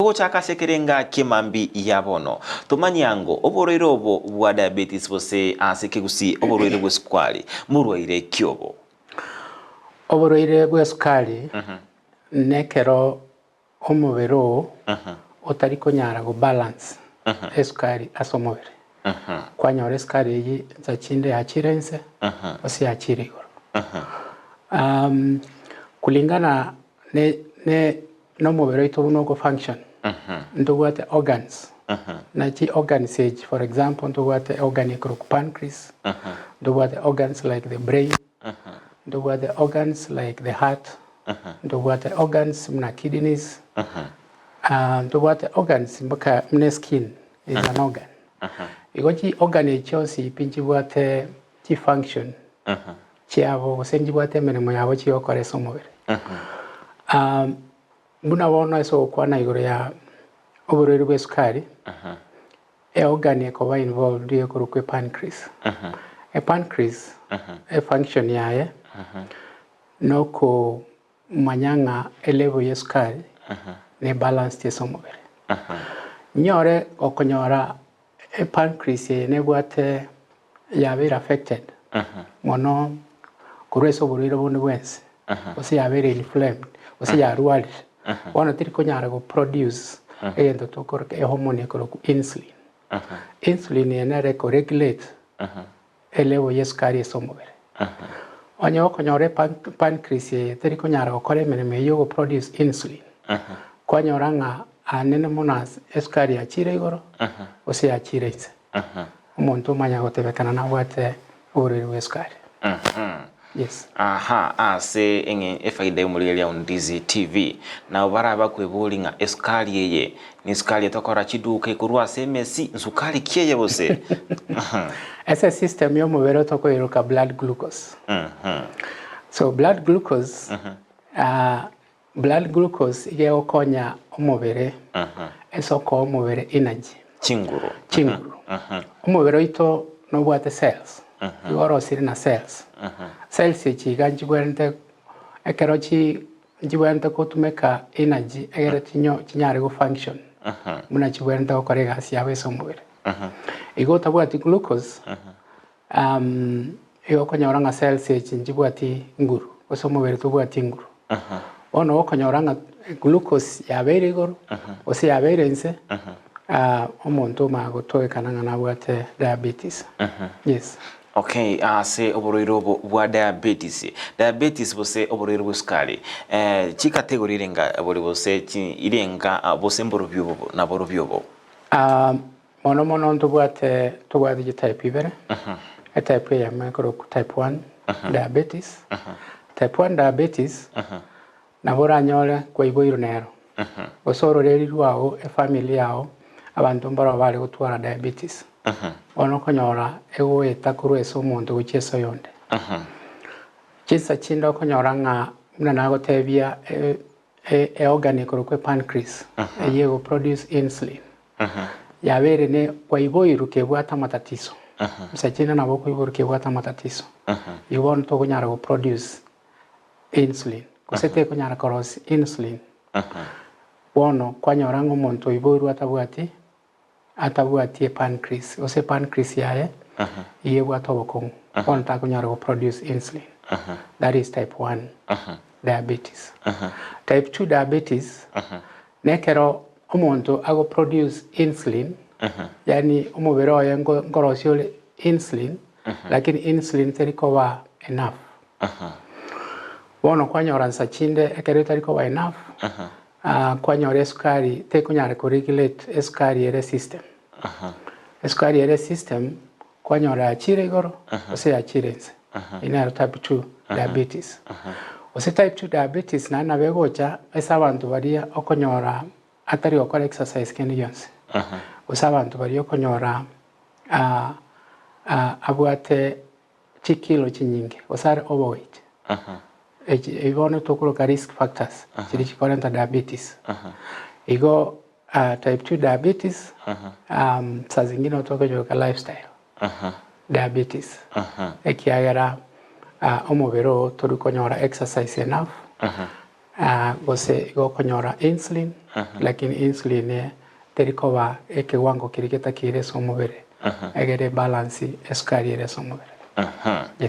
Togochaka ase ekerenga ki'emambi ya bono, tomanye ango oborwaire obo bwa diabetes gose ase ekegusii oborwaire bw'esukari mborwaire ki obo? Oborwaire bw'esukari nekero omobere oo otari konyara go balance esukari ase omobere. Kwanyora esukari eyio nsa chinde yachire inse gose yachire igoro. Kulingana ne ne nomobere oito buna ogo function, ntobwate organs, na chi organs echi for example ntobwate organ ekorokwa pancreas, ntobwate organs like the brain, ntobwate organs like the heart, ntobwate organs buna kidneys, ntobwate organs mpaka buna eskin is an organ. Igo chi organ echi chionsi pi nchibwate chi function chiabo gose nchibwate emeremo yabo chigokora ase omobere. Buna bono ase ogokwana igoro ya oborwaire bwa esukari, eorgan ekoba involved nigo ekorokwa epancreas. Epancreas, efunction yaye nokomanya ng'a elevel ya esukari ne balanced ase omobere. Nyore okonyora Epancreas eye nebwate yabeire affected mono korwa ase oborwaire bonde bwensi gose yabeire inflamed gose yarwarire bono teri konyara go produce egento tokoroka ehormone ekorokwa insulin. Insulin eye nere eko regulate elevel ye esukari ase omobere. Onye okonyora epancreas eye teri konyara gokora emeremo eyio yo produce insulin, kwanyora ng'a anene mono ase esukari yachire igoro gose yachire inse. Omonto omanya gotebekana nabwate oborwaire bwa esukari. Yes. Aha, ase eng'e efaida y'omorigereria o Ndizi TV. Nabo barabe bakwebori ng'a esukari eye nesukari etokora chiduka ekorwa ase emesi, nsukari ki eye gose? Ase system y'omobere tokoiroka blood glucose. So blood glucose, blood glucose iga egokonya omobere ase okoa omobere energy. Chinguru. Chinguru. Omobere oito nobwate cells, igo orosire na cells. Cells echi iga nchibwenerete ekero chi nchibwenerete gotumeka energy egere chinyo chinyare go function buna chibwenerete gokora egasi yabo ase omobere. Igo otabwati glucose, igo okonyora ng'a cells echi nchibwati nguru gose omobere tobwati nguru. Bono okonyora ng'a glucose yabeire igoro gose yabeire inse, omonto omanye gotogekana ng'a nabwate diabetes. Yes. Okay, ase oborwaire obo bwa diabetes, diabetes gose oborwaire bwa esukari, chicategory irenga bori gose chi irenga gose mborobio obo naborobio obo? Mono mono ntobwate tobwate chitype ibere, etype eyemo ekorokwa type one diabetes, type one diabetes nabo oranyore kwaiboirwe nero, gose ororeri rwago efamily yago abanto mbaroo bare gotwara diabetes, bono okonyora egoeta korwa ase omonto gochia ase oyonde. Chinsa chinde okonyora ng'a buna nagotebia eorgan ekorokwa epancreas eyio ego produce insulin yabeire ne kwaiboirwe kebwate amatatizo insa chinde nabo okoiborwa kebwate amatatizo igo bono tokonyara go produce insulin gose tekonyara korosia insulin bono kwanyora ng'a omonto oiboirwe atabwati atabwati epancreas gose epancreas yaye igo ebwate obokong'u bono takonyara go produce insulin that is type 1 diabetes. Type 2 diabetes nekero omonto ago produce insulin yaani omobere oye nko nkorosia ore insulin lakini insulin teri koba enough. Bono kwanyora nsa chinde ekero etari koba enough kwanyora esukari tekonyara ko regulate esukari ere system. Esukari ere system kwanyora yachire igoro gose yachire inse. Eyio nero type 2 diabetes. Gose type 2 diabetes naende nabo egocha ase abanto baria okonyora atari gokora exercise kende gionsi. Gose abanto baria okonyora abwate chikilo chinyinge gose are overweight. Echi ebi bono tokoroka risk factors chiria chikorenta diabetes. Igo type 2 diabetes saa zingine tokonyoka lifestyle diabetes ekiagera omobere oo tori konyora exercise enough gose igo okonyora insulin. lakini insulin eye teri koba ekewango keria getakeire ase omobere, egere ebalance esukari ere ase omobere.